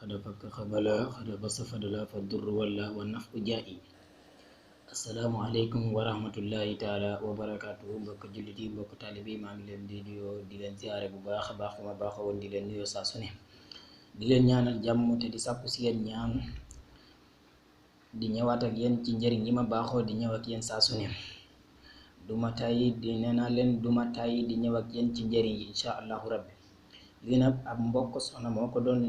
قد فك خبلا قد بس فدلا فالضر ولا والنفع جائي. asalaamaaleykum wa rahmatullahi taala wa barakaatuhu mbokk jullit yi mbokk taalibe yi maa ngi leen di nuyoo di leen ziare bu baax a baax fu ma baaxoo woon di leen nuyoo saa su ne di leen ñaanal jàmm te di sàkku si yéen ñaan di ñëwaat ak yéen ci njëriñ yi ma baaxoo di ñëw ak yéen saa su ne duma tàyyi di nee naa leen duma tàyyi di ñëw ak yéen ci njëriñ yi incha allahu rabbi lii nag ab mbokk soxna moo ko doon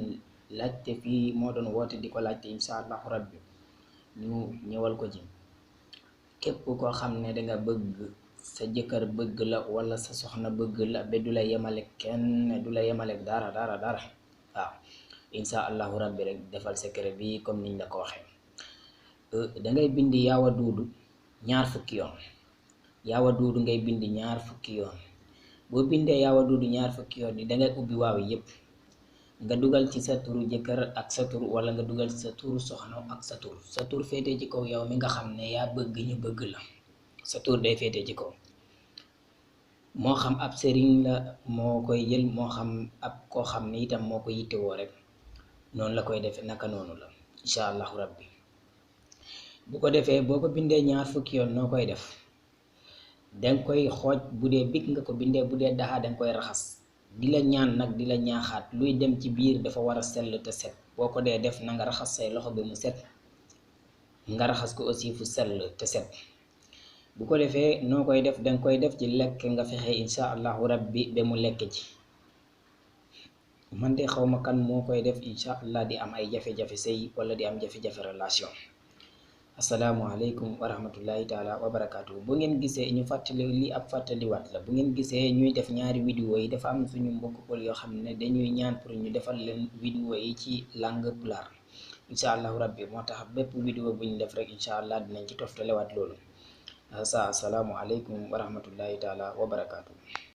laajte fii moo doon woote di ko laajte incha allahu rabbi ñu ñëwal ko ci. képp koo xam ne danga bëgg sa jëkkër bëgg la wala sa soxna bëgg la ba du la yemale kenn du la yemale dara waaw insha allahu rabbi rek defal secret bi comme niñ la ko waxee dangay bindi yaawa duudu ñaar fukki yoon yaawa duudu ngay bindi ñaar fukki yoon boo bindee yaawa duudu ñaar fukki yoon yi dangay ubbi waaw yépp nga dugal ci sa turu jëkkër ak sa tur wala nga dugal ci sa turu soxna ak sa tur féetee ci kaw yow mi nga xam ne yaa bëgg ñu bëgg la sa tur day féetee ci kaw moo xam ab sëriñ la moo koy jël moo xam ab koo xam ne itam moo ko yittewoo rek noonu la koy defee naka noonu la incha allahu rabbi bu ko defee boo ko bindee ñaar fukki yoon noo koy def danga koy xooj bu dee big nga ko bindee bu dee daxa danga koy raxas di la ñaan nag di la ñaaxaat luy dem ci biir dafa war a sell te set boo ko dee def na nga raxas say loxo ba mu set nga raxas ko aussi fu sell te set bu ko defee noo koy def danga koy def ci lekk nga fexe insha allahu rabbi ba mu lekk ci man de xawma kan moo koy def insha allah di am ay jafe-jafe sëy wala di am jafe-jafe relation asalaamualeykum wa rahmatullahi taala wa barakaatu. bu ngeen gisee ñu fàttali lii ab fàttaliwaat la bu ngeen gisee ñuy def ñaari vidéo yi dafa am suñu mbokk pël yoo xam ne dañuy ñaan pour ñu defal leen vidéo yi ci langue pulaar incha allahu rabbi moo tax bépp vidéo bu ñu def rek incha allah dinañ ci toftalewaat loolu asalaamualeykum wa rahmatullahi taala wa barakaatu.